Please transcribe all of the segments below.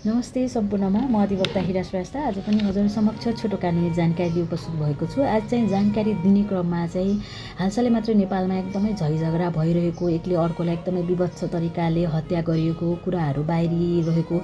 नमस्ते सम्पूर्णमा म अधिवक्ता हिरा श्रेष्ठ आज पनि हजुर समक्ष छोटो कानुनी जानकारी लिई उपस्थित भएको छु। आज चाहिँ जानकारी दिने क्रममा चाहिँ हालसालै मात्र नेपालमा एकदमै झैझगडा भइरहेको, एकले अर्कोलाई एकदमै विभत्स तरिकाले हत्या गरिएको कुराहरू बाहिरिरहेको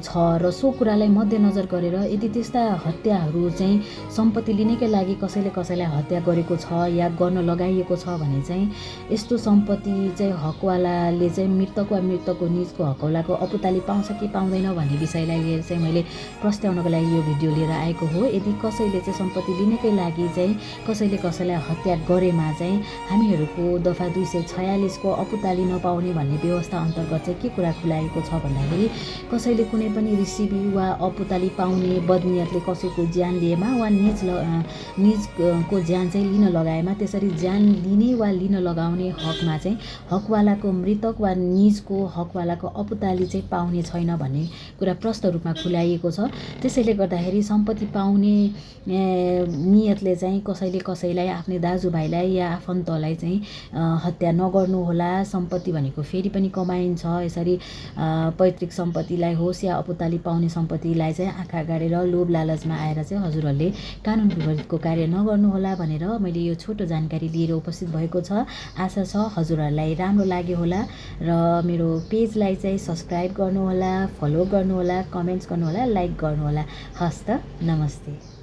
छ र सो कुरालाई मध्यनजर गरेर यदि त्यस्ता हत्याहरू चाहिँ सम्पत्ति लिनैकै लागि कसैले कसैलाई हत्या गरेको छ या गर्न लगाइएको छ भने चाहिँ यस्तो सम्पत्ति चाहिँ हकवालाले चाहिँ मृतक वा मृतकको निजको हकवालाको अपुताली पाउँछ कि पाउँदैन भन्ने विषयलाई लिएर चाहिँ मैले प्रस्तावनको लागि यो भिडियो लिएर आएको हो। यदि कसैले चाहिँ सम्पत्ति लिनैकै लागि चाहिँ कसैले कसैलाई हत्या गरेमा चाहिँ हामीहरूको दफा 246 को अपुताली नपाउने भन्ने व्यवस्था अन्तर्गत चाहिँ के कुरा खुलाएको छ भन्दाखेरि कसैले कुनै पनि रिसिभी वा अपुताली पाउने बदनियतले कसैको ज्यान लिएमा वा निजको ज्यान चाहिँ लिन लगाएमा त्यसरी ज्यान लिने वा लिन लगाउने हकमा चाहिँ हकवालाको मृतक वा निजको हकवालाको अपुताली चाहिँ पाउने छैन भन्ने कुरा प्रष्ट रूपमा खुलाइएको छ। त्यसैले गर्दाखेरि सम्पत्ति पाउने नियतले चाहिँ कसैले कसैलाई आफ्नै दाजुभाइलाई या आफन्तलाई चाहिँ हत्या नगर्नुहोला। सम्पत्ति भनेको फेरि पनि कमाइन्छ। यसरी पैतृक सम्पत्तिलाई होस् या अपुताली पाउने सम्पत्तिलाई चाहिँ आँखा गाडेर लोभ लालचमा आएर चाहिँ हजुरहरूले कानुन विपरीतको कार्य नगर्नुहोला भनेर मैले यो छोटो जानकारी लिएर उपस्थित भएको छ। आशा छ हजुरहरूलाई राम्रो लाग्यो होला र मेरो पेजलाई चाहिँ सब्सक्राइब गर्नुहोला, फलो गर्नुहोला, कमेन्ट्स गर्नुहोला, लाइक गर्नुहोला। हस्त नमस्ते।